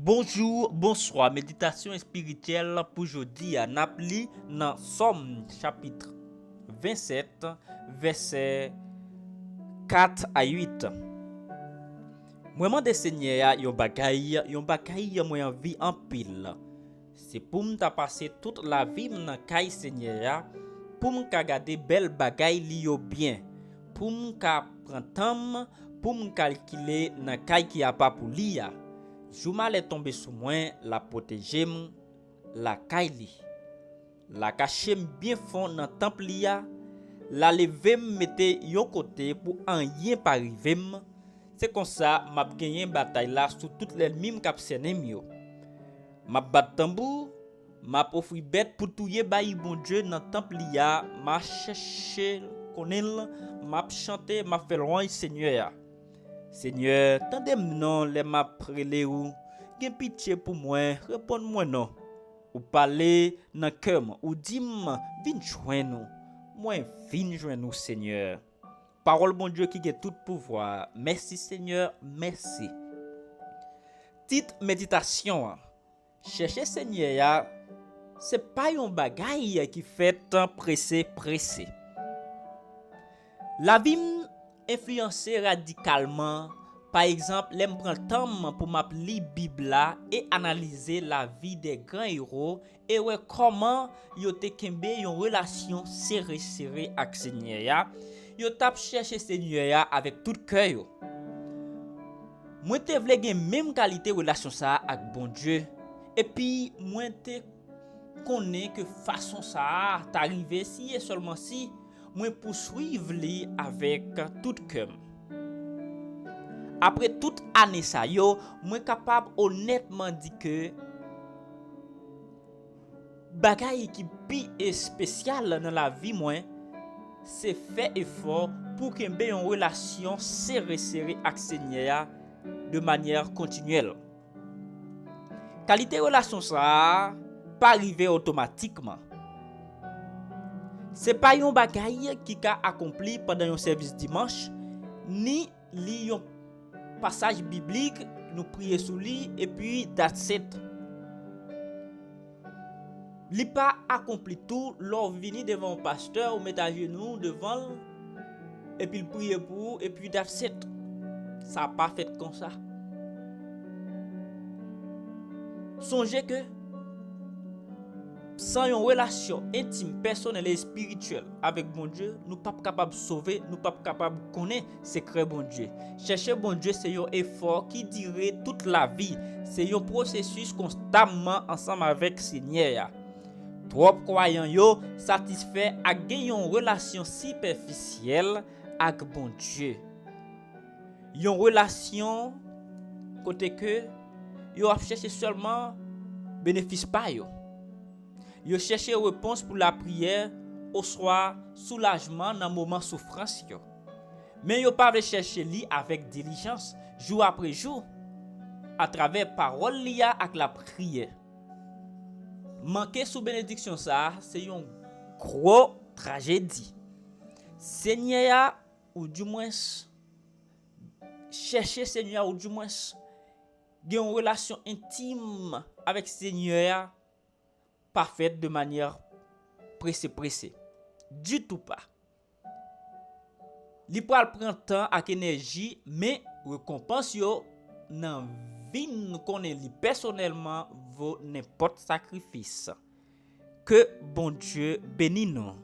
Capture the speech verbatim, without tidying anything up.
Bonjou, bonswa. Meditasyon espirityèl pou jodi a, n ap li nan Sòm chapit vennsèt, vèsè kat a uit. Mwen mande Senyè a yon bagay, yon bagay mwen anvi anpil. Se pou m ta pase tout lavi m nan kay Senyè a, pou m ka gade bèl bagay li yo byen, pou m ka pran tan m, pou m kalkile nan kay ki apa pou li a. Jou malè tonbe sou mwen, l ap pwoteje m lakay li. L a kache m byen fon nan tanp li a, l a leve m mete yon kote pou anyen pa rive m. Se konsa m ap genyen batay la sou tout lènmi m k ap sènen m yo. M ap bat tanbou, m ap ofri bèt pou touye bay Bondye nan tanp li a, m a chèche konnen l, m ap chante, m ap fè lwanj Senyè a. Senyè, tande m non lè m ap rele ou, gen pitye pou mwen, reponn mwen non. Ou pale nan kè m, ou di m, vin jwenn ou. Mwen vin jwenn ou, Senyè. Pawòl Bondye ki gen tout pouvwa. Mèsi, Senyè, mèsi. Tit meditasyon an. Chèche Senyè a, se pa yon bagay ki fèt prese prese. Lavi m enfliyanse radikalman, pa egzanp, lè m pran tan m pou m ap li Bib la e analize lavi de gran ewo e wè kòman yo te kenbe yon relasyon sere sere ak Senyè a, yo t ap chèche Senyè a avèk tout kè yo. Mwen te vle gen menm kalite relasyon sa a ak Bondye, epi mwen te konnen ke fason sa a ta rive si e sèlman si mwen pouswiv li avèk tout kè m. Apre tout ane sa yo, mwen kapab onètman di ke bagay ki pi espesyal nan lavi mwen se fè efò pou kenbe yon relasyon sere sere ak Senyè a de manyè kontinyèl. Kalite relasyon sa a pa rive otomatikman. Se pa yon bagay ki ka akonpli pandan yon sèvis dimanch, ni li yon pasaj biblik, nou priye sou li, epi that's it. Li pa akonpli tou lè w vini devan yon pastè, ou met ajenou devan l, epi l priye pou ou, epi that's it. Sa pa fèt konsa. Sonje ke san yon relasyon entim, pèsonèl e espirityèl avèk Bondye, nou p ap kapab sove, nou p ap kapab konnen sekrè Bondye. Chèche Bondye se yon efò ki dire tout lavi. Se yon pwosesis konstamman ansanm avèk Senyè a. Twòp kwayan yo satisfè ak gen yon relasyon sipèfisyèl ak Bondye. Yon relasyon kote ke yo ap chèche sèlman benefis pa yo. Yo chèche repons pou lapriyè oswa soulajman nan moman soufrans yo. Men yo pa vle chèche li avèk dilijans, jou apre jou, atravè pawòl li a ak lapriyè. Manke sou benediksyon sa a, se yon gwo trajedi. Senyè a, oudimwens, chèche Senyè a, oudimwens, gen yon relasyon entim avèk Senyè a, pa fèt de manyè prese prese. Ditou pa. Li pral pran tan ak enèji, men rekonpans yo nan vin konnen li pèsonèlman vo nenpòt sakrifis. Ke Bondye beni nou.